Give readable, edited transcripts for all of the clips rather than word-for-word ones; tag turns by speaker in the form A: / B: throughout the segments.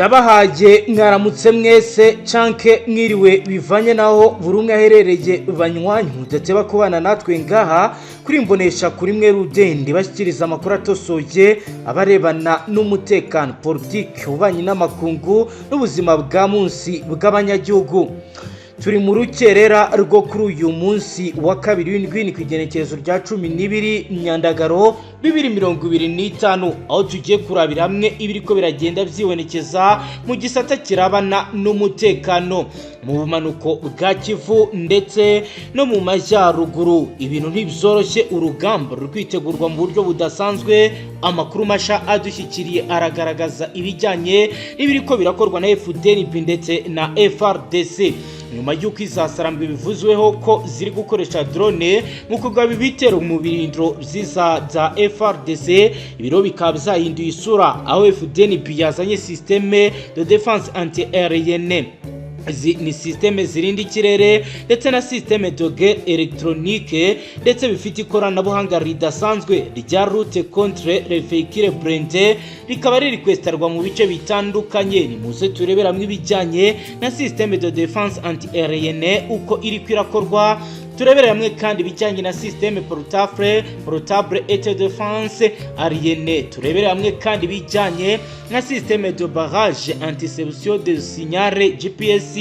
A: Ndabahaye mwaramutse mwese canke mwiriwe, bivanye naho buri umwe aherereye. Banywanyi mudateba kubana natwe ngaha kuri Mbonesha kuri mwe rudende, bashyikiriza amakuru atosoye abarebana n'umutekano, politiki, ububanyi n'amakungu n'ubuzima bwa munsi bw'abanyagihugu. Turi mu rukerera rwo kuri uyu munsi wa kabiri w'indwi, ni ku igenekerezo rya 12 Myandagaro 2025, aho tugiye kurabira hamwe ibiriko biragenda byibonekeza mu gisata kirabana n'umutekano mu bumanuko bwa Kivu ndetse no mu majyaruguru. Ibintu ntibyoroshye, urugamba ruri kwitegurwa mu buryo budasanzwe. Amakuru masha adushyikiriye aragaragaza ibijyanye n'ibiriko birakorwa na FDNB ndetse na FARDC, nyuma y'uko izasarambwe bivuzweho ko ziri gukoresha drone mu kugaba ibitero mu birindiro vyiza bya FARDC. Ibiro bikaba byahinduye isura, aho FDNB yazanye système de défense anti-aérienne. Izi ni système zirinda ikirere ndetse na système de guerre électronique, ndetse bifite ikoranabuhanga ridasanzwe rya lutte contre les véhicules blindés, rikaba riri kwestarwa mu bice bitandukanye. Ni muze tureberamwo ibijyanye na système de défense anti-aérienne uko iri kwirakorwa. Turebere hamwe kandi ibijyanye na système portable et de défense aérienne. Turebere hamwe kandi ibijyanye na système de barrage, interception de signal GPS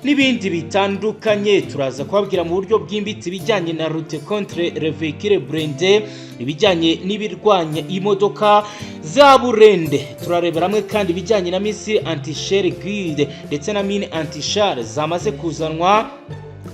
A: n'ibindi bitandukanye. Turaza kubabwira mu buryo bwimbitse ibijyanye na lutte contre les véhicules blindés, ibijyanye n'ibirwanya imodoka za burende. Turarebera hamwe kandi ibijyanye na missile anti-char guidé ndetse na mine anti-char zamaze kuzanwa.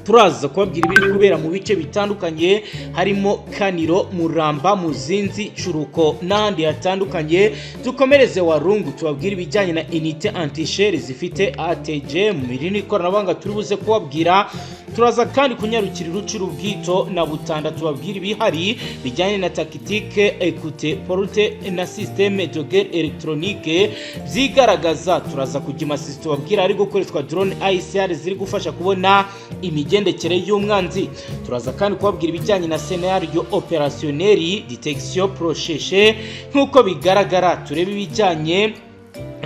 A: Turaza kubabwira ibiri kubera mu bice bitandukanye, harimo Kaniro, Muramba, Muzinzi, Curuko n'ahandi hatandukanye. Dukomereze Warungu, tubabwire ibijyanye na unité anti-char zifite ATGM. Iri ni ikoranabuhanga turi buze kubabwira. Turaza kandi kunyarukira Rucuru, Bwito na Butanda, tubabwire ibihari bijyanye na tactique écoute porte na système de guerre électronique byigaragaza. Turaza kujya Masisi, tubabwira hari gukoreshwa drone ISR ziri gufasha kubona imigendekere y'umwanzi. Turaza kandi kubabwira ibijyanye na scénario opérationnel détection précoce nk'uko bigaragara. Turebe ibijyanye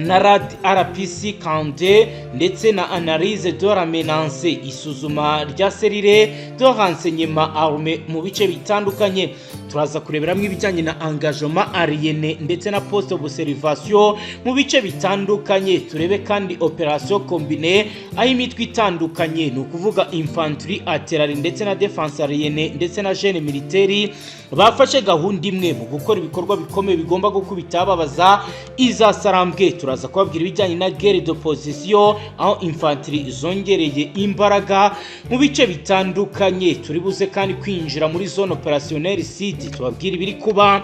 A: na rad RPC kande ndetse na analyse de la menace, isuzuma rya cellule de renseignement armé mu bice bitandukanye. Turaza kureberamo ibijyanye na engagement aérien ndetse na poste observation mu bice bitandukanye. Turebe kandi opération combinée, aho imitwe itandukanye, ni ukuvuga infanterie, artillerie ndetse na défense aérienne ndetse na génie militaire, bafashe gahunda imwe mu gukora ibikorwa bikomeye bigomba gukubita babaza izasarambwe. Turaza kubabwira ibijyanye na guerre de position, aho infanterie zongereye imbaraga mu bice bitandukanye. Turi buze kandi kwinjira muri zone opérationnelle sud, tubabwira ibiri kuba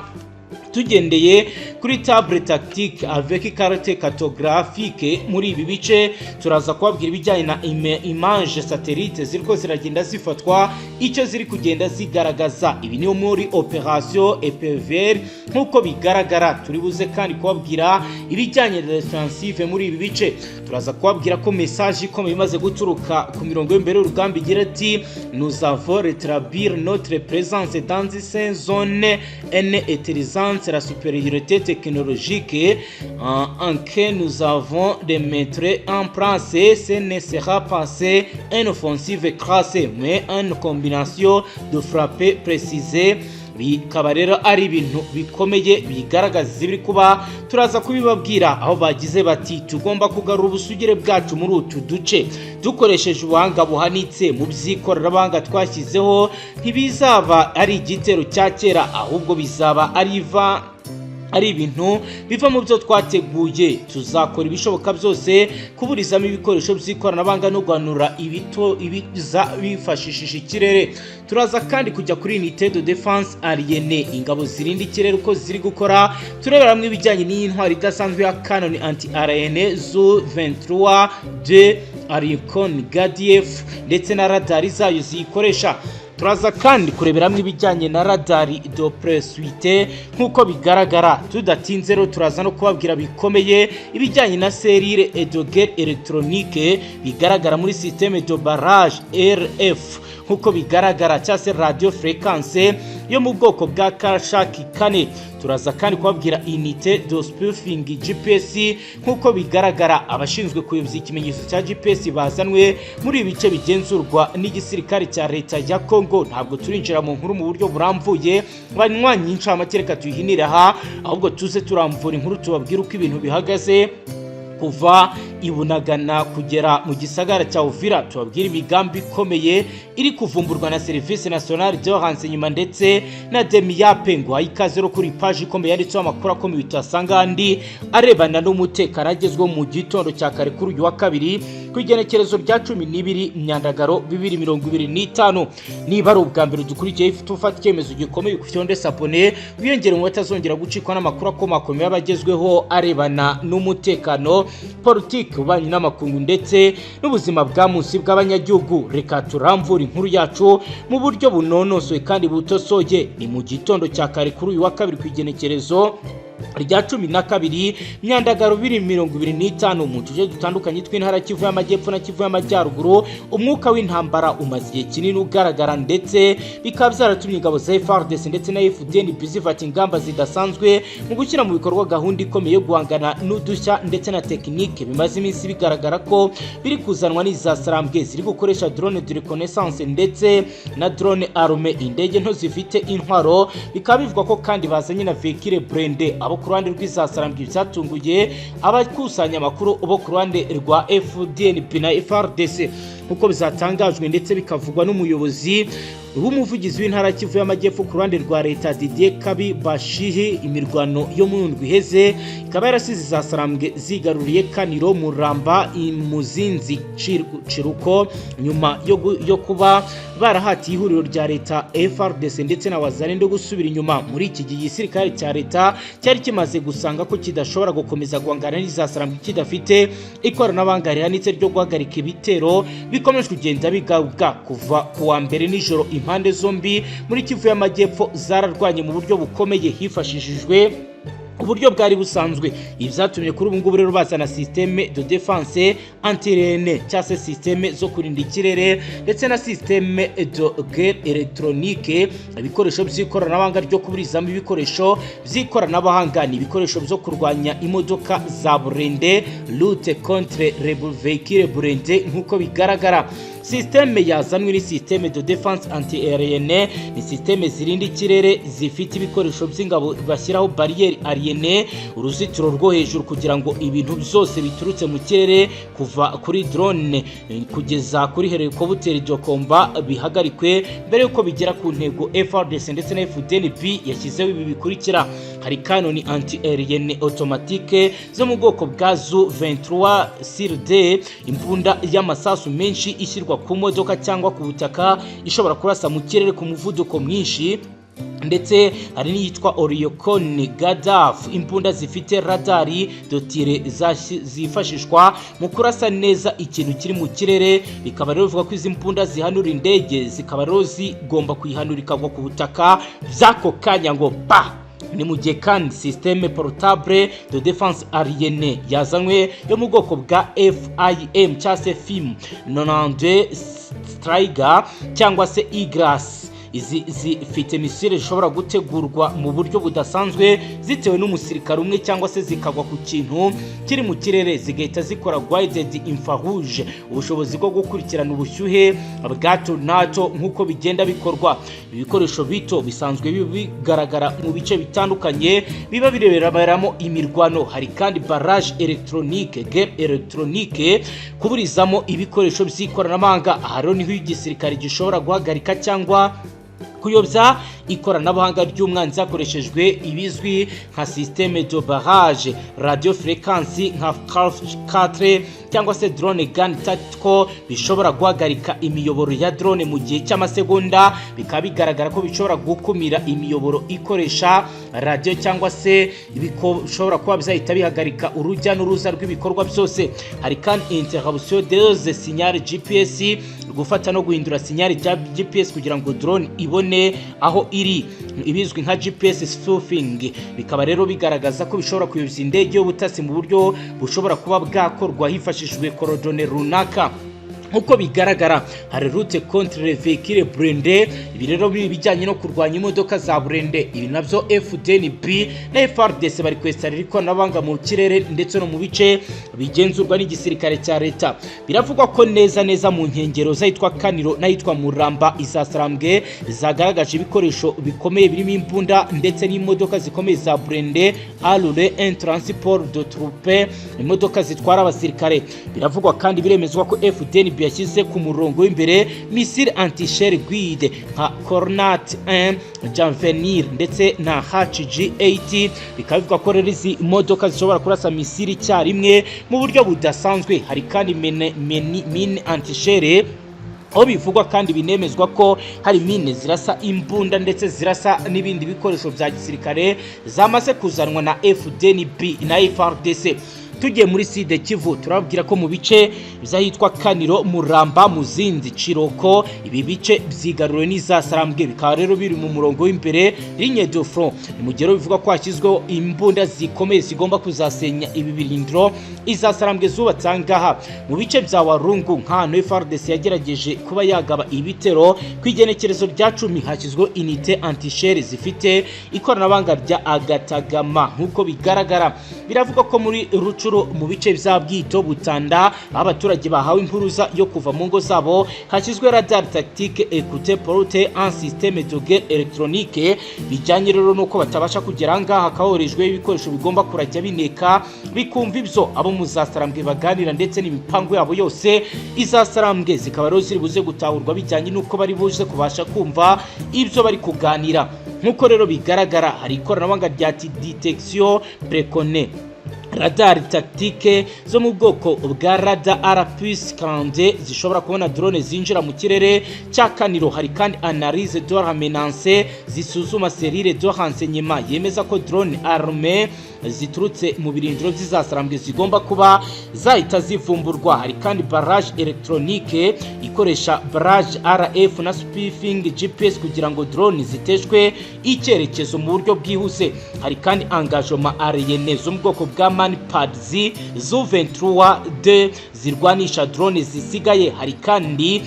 A: tugendeye kuri table tactique avec carte cartographique muri ibi bice. Turaza kubabwira ibijyanye na image satellite ziriko ziragenda zifatwa, icyo ziri kugenda zigaragaza. Ibi niyo muri opération EPVR nk'uko bigaragara. Turi buze kandi kubabwira ibijyanye na defensive muri ibi bice. Turaza kubabwira ko message ikomeye imaze guturuka ku mirongo y'imbere y'urugamba igira ati: "Nous avons rétabli notre présence dans ces zones en utilisant la supériorité technologique en que nous avons de mettre en place. Ce ne sera pas une offensive crasse, mais une combinaison de frappes précises." Bikaba rero ari ibintu bikomeye bigaragaza ibiri kuba, turaza kubibabwira, aho bagize bati: "Tugomba kugarura ubusugire bwacu muri utu duce dukoresheje ubuhanga buhanitse mu by'ikoranabuhanga twashyizeho. Ntibizaba ari igitero cya kera, ahubwo bizaba ari iva ari ibintu biva mu byo twateguye. Tuzakora ibishoboka byose kuburizamo ibikoresho by'ikoranabuhanga no guhanura ibito ibiza bifashishije ikirere." Turaza kandi kujya kuri unité de défense aérienne, ingabo zirinda ikirere, uko ziri gukora. Turebera hamwe ibijyanye n'iyi ntwari idasanzwe ya canon anti aérienne Zu 23 de Arikon Gadiev ndetse na radari zayo ziyikoresha. Turaza kandi kureberamo ibijyanye na radar de poursuite nk'uko bigaragara. Tudatinze rero, turaza no kubabwira bikomeye ibijyanye na cellule de guerre électronique bigaragara muri système de barrage RF nk'uko bigaragara, cyangwa se radio fréquence. yo mu bwoko bwa Kashaki 4. Turaza kandi kubabwira unité de spoofing GPS. Nk'uko bigaragara, abashinzwe kuyobya ikimenyetso cya GPS bazanwe muri ibi bice bigenzurwa n'igisirikare cya leta ya Congo. Ntabwo turinjira mu nkuru mu buryo burambuye, banywanyi, incamake reka tuyihinire aha, ahubwo tuze turamvura inkuru tubabwire uko ibintu bihagaze kuva ibunagana kugera mu gisagara cya Uvira, tubabwire imigambi ikomeye iri kuvumburwa na Service Nationale de Renseignement ndetse na DEMIAP. Ngo ikaze ro kuri page ikomeye yanditseho amakuru akomeye utasanga andi arebana n'umutekano agezweho mu gitondo cya kare kuri uyu wa kabiri, ku igenekerezo rya 12 Myandagaro 2025. Niba ari ubwa mbere dukurikiye, ufata icyemezo gikomeye ufyonde s'abonner, wiyongere mu batazongera gucikwa n'amakuru akomakomeye aba agezweho arebana n'umutekano, politiki, ububanyi n'amakungu ndetse n'ubuzima bwa munsi bw'abanyagihugu. Reka turamvura inkuru yacu mu buryo bunonosoye kandi butosoye. Ni mu gitondo cya kare kuri uyu wa kabiri, ku igenekerezo rya 12 Myandagaro 2025, mu duce dutandukanye tw'intara Kivu y'Amajyepfo na Kivu y'Amajyaruguru. Umwuka w'intambara umaze igihe kinini ugaragara, ndetse bikaba byaratumye ingabo za FARDC ndetse na FDNB zifata ingamba zidasanzwe mu gushyira mu bikorwa gahunda ikomeye yo guhangana n'udushya ndetse na tekinike bimaze iminsi bigaragara ko biri kuzanwa n'iza Sarambwe ziri gukoresha drone de reconnaissance ndetse na drone armé, indege nto zifite intwaro. Bikaba bivugwa ko kandi bazanye na véhicule blindé abo ku ruhande rw'izasarambwe, byatunguye abakusanya amakuru bo ku ruhande rwa FDNB na FARDC, nk'uko bizatangajwe ndetse bikavugwa n'umuyobozi w'umuvugizi w'intara Kivu y'Amajyepfo ku ruhande rwa leta, Didier Kabi Bashihi. Imirwano yo mu ndwi iheze ikaba yarasize za Sarambwe zigaruriye Kaniro, Muramba, Muzinzi, Ciruko, nyuma yo kuba barahatiye ihuriro rya leta, FARDC ndetse na Wazalendo gusubira inyuma. Muri iki gihe, igisirikare cya leta cyari kimaze gusanga ko kidashobora gukomeza guhangana n'iza Sarambwe kidafite ikoranabuhanga rihanitse ryo guhagarika ibitero bikomeje kugenda bigabwa kuva ku wa mbere nijoro. Impande zombi muri Kivu y'Amajyepfo zararwanye mu buryo bukomeye hifashishijwe uburyo bwari busanzwe. Ibi byatumye kuri ubu ngubu rero bazana système de défense antiaérienne cyangwa se système zo kurinda ikirere, ndetse na système de guerre électronique, ibikoresho by'ikoranabuhanga ryo kuburizamo ibikoresho by'ikoranabuhanga. Ni ibikoresho byo kurwanya imodoka za blindé, lutte contre les véhicules blindés. Nk'uko bigaragara, système yazanwe ni système de défense antiaérienne, ni système zirinda ikirere zifite ibikoresho by'ingabo bashyiraho barrière aérienne, uruzitiro rwo hejuru, kugira ngo ibintu byose biturutse mu kirere, kuva kuri drone kugeza kuri hélicoptère de combat, bihagarikwe mbere y'uko bigera ku ntego. FARDC ndetse na FDNB yashyizeho ibi bikurikira: hari canon anti-aérienne automatique zo mu bwoko bwa Zu 23 SIRD, imbunda y'amasasu menshi ishyirwa ku modoka cyangwa ku butaka, ishobora kurasa mu kirere ku muvuduko mwinshi, ndetse hari n'iyitwa Oerlikon Gadaf, imbunda zifite radari de tir zifashishwa mu kurasa neza ikintu kiri mu kirere. Bikaba rero bivuga ko izi mbunda zihanura indege, zikaba rero zigomba kuyihanura ikagwa ku butaka by'ako kanya ngo pa. Ni mu gihe kandi système portable de défense aérienne yazanywe yo mu bwoko bwa FIM cyangwa se FIM 92 Striger cyangwa se Iglas. Izi zifite missile zishobora gutegurwa mu buryo budasanzwe zitewe n'umusirikare umwe cyangwa se zikagwa ku kintu kiri mu kirere zigahita zikora guided infrarouge, ubushobozi bwo gukurikirana ubushyuhe bwa tornado nk'uko bigenda bikorwa. Ibikoresho bito bisanzwe bigaragara mu bice bitandukanye biba bireberamo imirwano. Hari kandi barrage électronique, guerre électronique, kuburizamo ibikoresho by'ikoranabuhanga. Aha rero niho igisirikare gishobora guhagarika cyangwa kuyobya ikoranabuhanga ry'umwanzi hakoreshejwe ibizwi nka système de barrage radio fréquence nka 4 cyangwa se drone gun tactical, bishobora guhagarika imiyoboro ya drone mu gihe cy'amasegonda. Bikaba bigaragara ko bishobora gukumira imiyoboro ikoresha radio cyangwa se bishobora kuba byahita bihagarika urujya n'uruza rw'ibikorwa byose. Hari kandi interruption des signal GPS, gufata no guhindura signal ya GPS kugira ngo drone ibone aho iri, ibizwi nka GPS spoofing. Bikaba rero bigaragaza ko bishobora kuyobya indege y'ubutasi mu buryo bushobora kuba bwakorwa hifashishijwe coordonnées runaka. Nkuko bigaragara, hari lutte contre véhicules blindés. Ibi rero biri ibijyanye no kurwanya imodoka za blindé. Ibi nabyo FDNB na FARDC bari kwestarira ikoranabuhanga mu kirere ndetse no mu bice bigenzurwa n'igisirikare cya leta. Biravugwa ko neza neza mu nkengero z'ahitwa Kaniro n'ahitwa Muramba, izasarambwe zagaragaje ibikoresho bikomeye birimo imbunda ndetse n'imodoka zikomeye za blindé armé, un transport de troupes, imodoka zitwara abasirikare. Biravugwa kandi biremezwa ko FDNB yashyize ku murongo w'imbere missile anti-char guidé nka Kornat 1, Javelin ndetse na HG80. Bikaba bivugwa ko rero izi modoka zishobora kurasa missile icyarimwe mu buryo budasanzwe. Hari kandi mine anti-char, aho bivugwa kandi binemezwa ko hari mine zirasa imbunda ndetse zirasa n'ibindi bikoresho bya gisirikare zamaze kuzanwa na FDNB na FARDC. Tugiye muri Sud Kivu, turababwira ko mu bice by'ahitwa Kaniro, Muramba, Muzinzi, Ciroko, ibi bice byigaruriwe n'izasarambwe, bikaba rero biri mu murongo w'imbere, ligne de front. Ni mu gihe bivuga ko hashyizweho imbunda zikomeye zigomba kuzasenya ibi birindiro izasarambwe zubatse aha ngaha mu bice bya Warungu, nk'ahantu FARDC yagerageje kuba yagaba ibitero ku igenekerezo rya 10. Hashyizweho unité anti-char zifite ikoranabuhanga rya Agatagama. Nk'uko bigaragara, biravuga ko muri Rucuru, mu bice bya Bwito, Butanda, aho abaturage bahawe impuruza yo kuva mu ngo zabo, hashyizwe radar tactique écoute porte un système de guerre électronique. Bijyanye rero nuko batabasha kugera aha ngaha, hakahoherejweho ibikoresho bigomba kurajya bineka, bikumva ibyo abo muzasarambwe baganira ndetse n'imipango yabo yose. Izasarambwe zikaba rero ziri buze gutahurwa bijyanye n'uko bari buze kubasha kumva ibyo bari kuganira. Nk'uko rero bigaragara, hari ikoranabuhanga rya détection précoce, radar tactique zo mu bwoko bwa radar RPS 42 zishobora kubona drone zinjira mu kirere cya Kaniro. Hari kandi analyse de la menace zisuzuma cellule de renseignement yemeza ko drone armée ziturutse mu birindiro by'izasarambwe zigomba kuba zahita zivumburwa. Hari kandi barrage électronique ikoresha barrage RF na spoofing GPS kugira ngo drone ziteshwe icyerekezo mu buryo bwihuse. Hari kandi engagement aérien zo mu bwoko bwa manpads zu 23D zirwanisha drone zisigaye. Hari kandi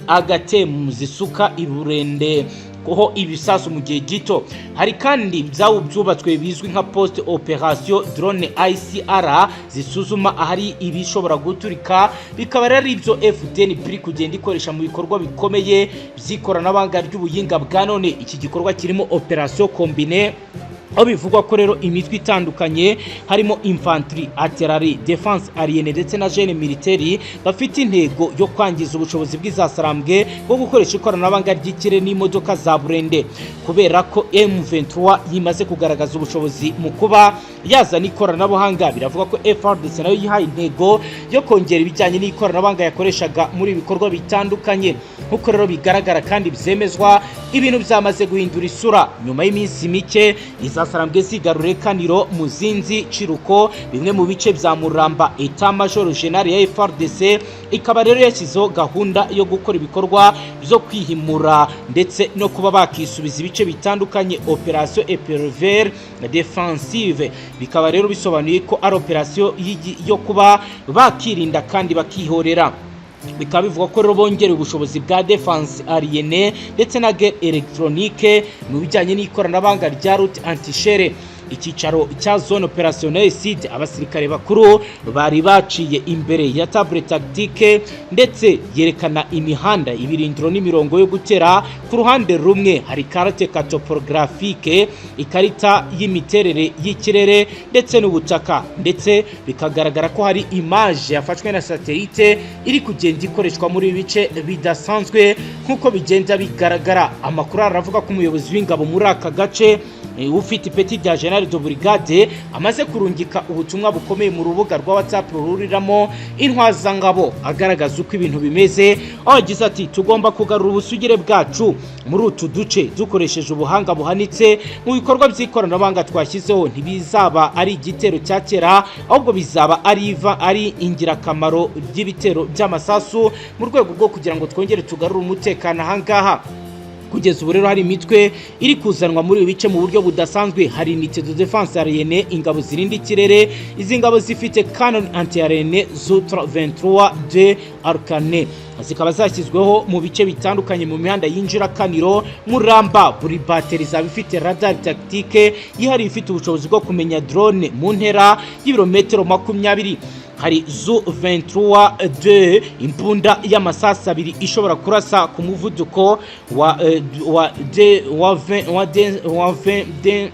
A: agatemu zisuka iburende ho ibisasu mu gihe gito. Hari kandi byawo byubatswe bizwi nka post operation drone ISR zisuzuma ahari ibishobora guturika. Bikaba rero ibyo FDN biri kugenda ikoresha mu bikorwa bikomeye by'ikoranabuhanga ry'ubuhinga bwa none. Iki gikorwa kirimo operation combinée, aho bivugwa ko rero imitwe itandukanye harimo infantry, artillery, défense aérienne ndetse na génie militaire bafite intego yo kwangiza ubushobozi bw'izasarambwe bwo gukoresha ikoranabuhanga ry'ikirere n'imodoka za blindé. Kubera ko M23 yimaze kugaragaza ubushobozi mu kuba yazana ikoranabuhanga, biravuga ko FARDC nayo yihaye intego yo kongera ibijyanye n'ikoranabuhanga yakoreshaga muri ibikorwa bitandukanye. Nk'uko rero bigaragara kandi byemezwa, ibintu byamaze guhindura isura nyuma y'iminsi mike izasarambwe zigarure Kaniro, Muzinzi, Ciruko, bimwe mu bice bya Muramba. État Major Général ya FARDC ikaba rero yashyizeho gahunda yo gukora ibikorwa byo kwihimura ndetse no kuba bakisubiza ibice bitandukanye, operation épervier défensive. Bikaba rero bisobanuye ko ari operation yo kuba bakirinda kandi bakihorera. Bikaba bivuga ko rero bongera ubushobozi bwa défense aérienne ndetse na guerre électronique mu bijyanye n'ikoranabuhanga rya lutte anti-char. Icyicaro cya zone opérationnelle sud, abasirikare bakuru bari baciye imbere ya table tactique ndetse yerekana imihanda, ibirindiro n'imirongo yo gutera. Ku ruhande rumwe hari carte topographique, ikarita y'imiterere y'ikirere ndetse n'ubutaka, ndetse bikagaragara ko hari image yafashwe na satellite iri kugenda ikoreshwa muri ibi bice bidasanzwe. Nk'uko bigenda bigaragara, amakuru aravuga ko umuyobozi w'ingabo muri aka gace ufite ipeti rya général de brigade amaze kurungika ubutumwa bukomeye mu rubuga rwa WhatsApp ruhuriramo intwazangabo, agaragaza uko ibintu bimeze, aho yagize ati: "Tugomba kugarura ubusugire bwacu muri utu duce dukoresheje ubuhanga buhanitse mu bikorwa by'ikoranabuhanga twashyizeho. Ntibizaba ari igitero cya kera, ahubwo bizaba ari iva ari ingirakamaro ry'ibitero by'amasasu mu rwego rwo kugira ngo twongere tugarure umutekano ahangaha." Kugeza ubu rero hari imitwe iri kuzanwa muri ibi bice mu buryo budasanzwe. Hari unité de défense aérienne, ingabo zirinda ikirere. Izi ngabo zifite canon anti-aérienne Zu 23 de Arcane, zikaba zashyizweho mu bice bitandukanye mu mihanda yinjira Kaniro, Muramba. Buri bateri izaba ifite radar tactique yihariye ifite ubushobozi bwo kumenya drone mu ntera y'ibirometero 20. Hari Zu 23 de, imbunda y'amasasu abiri ishobora kurasa ku muvuduko wa de wa 20 wa de wa 20 de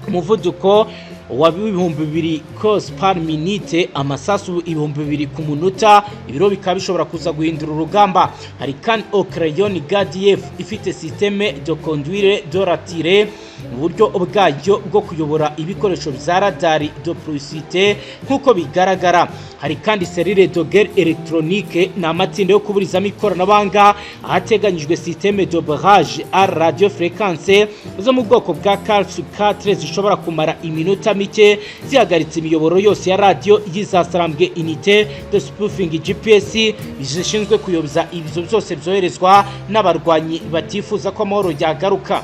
A: umuvuduko wa 2000 coups par minute, amasasu 2000 ku munota. Ibiro bikaba bishobora kuza guhindura urugamba. Hari kandi Ocrayon GDF ifite système de conduire de l'artillerie, mu buryo bwayo bwo kuyobora ibikoresho bya radari de poursuite nk'uko bigaragara. Hari kandi cellule de guerre électronique, ni amatsinda yo kuburizamo ikoranabuhanga, ahateganyijwe système de barrage à radio fréquence zo mu bwoko bwa Calf 4 zishobora kumara iminota mike zihagaritse imiyoboro yose ya radiyo y'izasarambwe. Unité de spoofing GPS zishinzwe kuyobya ibyo byose byoherezwa n'abarwanyi batifuza ko amahoro yagaruka.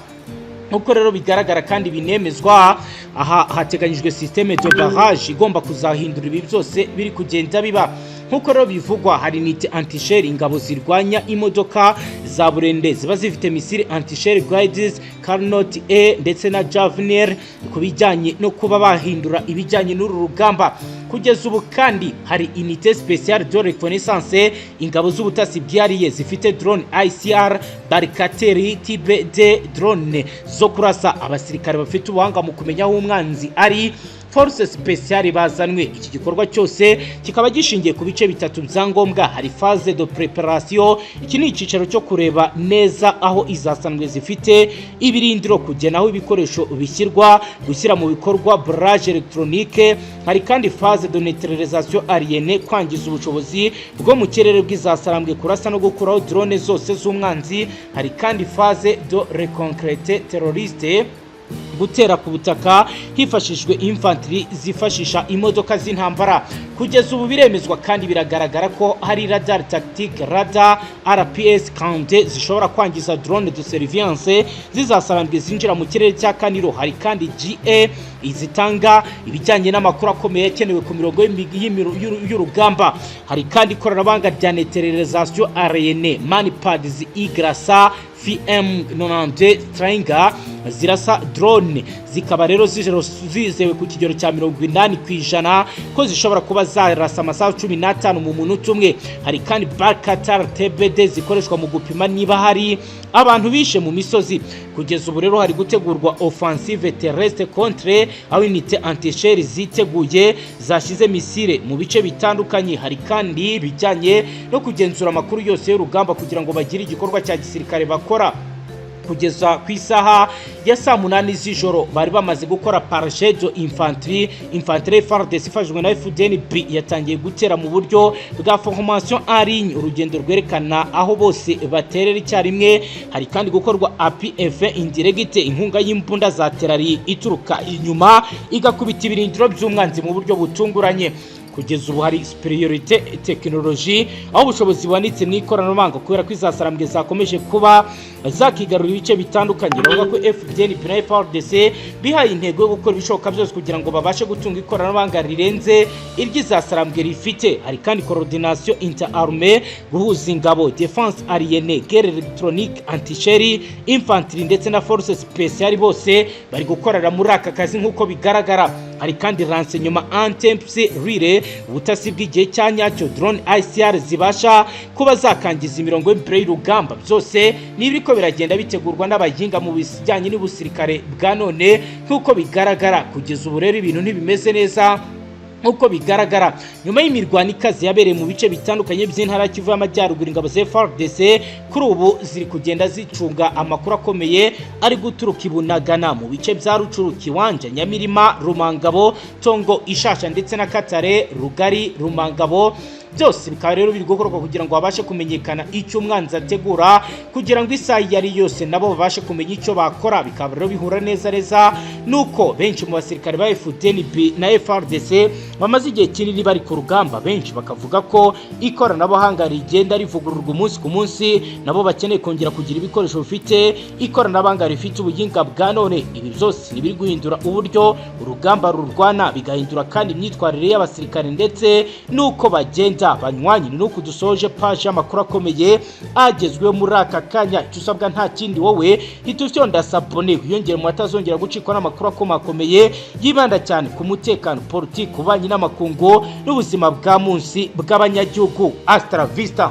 A: Nk'uko rero bigaragara kandi binemezwa, aha hateganyijwe système de barrage igomba kuzahindura ibi byose biri kugenda biba. Nk'uko rero bivugwa, hari unité antichar, ingabo zirwanya imodoka za burende ziba zifite missile antichar guided Carnot E ndetse na Javelin ku bijyanye no kuba bahindura ibijyanye n'uru rugamba. Kugeza ubu kandi hari unité spéciale de reconnaissance, ingabo z'ubutasi bwihariye zifite drone ISR Bayraktar TB2, drone zo kurasa abasirikare bafite ubuhanga mu kumenya aho umwanzi ari. Force spéciale bazanwe. Iki gikorwa cyose kikaba gishingiye ku bice bitatu bya ngombwa. Hari phase de préparation, iki ni icyicaro cyo kureba neza aho izasanzwe zifite ibirindiro, kugena aho ibikoresho bishyirwa, gushyira mu bikorwa barrage électronique. Hari kandi phase de neutralisation aérienne, kwangiza ubushobozi bwo mu kirere bw'izasarambwe, kurasa no gukuraho drone zose z'umwanzi. Hari kandi phase de reconquête terrestre, gutera ku butaka hifashishijwe infantry zifashisha imodoka z'intambara. Kugeza ubu biremezwa kandi biragaragara ko hari radar tactique, radar RPS kande zishobora kwangiza drone de surveillance zizasarambwe zinjira mu kirere cya Kaniro. Hari kandi GA izitanga ibijyanye n'amakuru akomeye akenewe ku mirongo y'urugamba. Hari kandi ikoranabuhanga rya neutralisation aérienne, manpads Igrasa FM 92 Stinger zirasa drone, zikaba rero zizewe ku kigero cya 80% ko zishobora kuba zarasa amasaha 15 mu munota umwe. Hari kandi Bayraktar TBD zikoreshwa mu gupima niba hari abantu bishe mu misozi. Kugeza ubu rero hari gutegurwa offensive terrestre contre, aho unité antichar ziteguye, zashyize missile mu bice bitandukanye. Hari kandi ibijyanye no kugenzura amakuru yose y'urugamba kugira ngo bagire igikorwa cya gisirikare bakora. Kugeza ku isaha ya saa 8 z'ijoro bari bamaze gukora parachute infanterie. Infanterie FARDC ifashijwe na FDNB yatangiye gutera mu buryo bwa formation en ligne, urugendo rwerekana aho bose baterera icyarimwe. Hari kandi gukorwa appui indirect, inkunga y'imbunda za artillerie ituruka inyuma igakubita ibirindiro by'umwanzi mu buryo butunguranye. Kugeza ubu hari supériorité technologie, aho ubushobozi buhanitse mu ikoranabuhanga, kubera ko izasarambwe zakomeje kuba zakigarura ibice bitandukanye. Bavuga ko FDNB na FARDC bihaye intego yo gukora ibishoboka byose kugira ngo babashe gutunga ikoranabuhanga rirenze iry'izasarambwe rifite. Hari kandi coordination inter-armée, guhuza ingabo, défense aérienne, guerre électronique, antichar, infantry ndetse na force spéciale, bose bari gukorera muri aka kazi nk'uko bigaragara. Hari kandi renseignement en temps réel, ubutasi bw'igihe cya nyacyo, drone ISR zibasha kuba zakangiza imirongo y'imbere y'urugamba. Byose ni ibiriko biragenda bitegurwa n'abahinga mu bijyanye n'ubusirikare bwa none nk'uko bigaragara. Kugeza ubu rero ibintu ntibimeze neza nk'uko bigaragara. Nyuma y'imirwano ikaze yabereye mu bice bitandukanye by'intara Kivu y'Amajyaruguru, ingabo za FARDC kuri ubu ziri kugenda zicunga amakuru akomeye ari guturuka i Bunagana, mu bice bya Rucuru, Kiwanja, Nyamirima, Rumangabo, Tongo, Ishasha ndetse na Katare, Rugari, Rumangabo. Byose bikaba rero biri gukorwa kugira ngo babashe kumenyekana icyo umwanzi ategura, kugira ngo isaha iyo ari yose nabo babashe kumenya icyo bakora. Bikaba rero bihura neza neza nuko benshi mu basirikare ba FDNB na FARDC bamaze igihe kinini bari ku rugamba, benshi bakavuga ko ikoranabuhanga rigenda rivugururwa umunsi ku munsi, nabo bakeneye kongera kugira ibikoresho bifite ikoranabuhanga rifite ubuhinga bwa none. Ibi byose ni ibiri guhindura uburyo urugamba rurwana, bigahindura kandi imyitwarire y'abasirikare ndetse n'uko bagenda. Banywanyi, ni nuko dusoje page y'amakuru akomeye agezweho muri aka kanya. Icyo usabwa nta kindi, wowe hita ufyonda s'abonner, wiyongere mu batazongera gucikwa n'amakuru akomakomeye yibanda cyane ku mutekano, politiki, ububanyi n'amakungu n'ubuzima bwa munsi bw'abanyagihugu. Hasta la vista.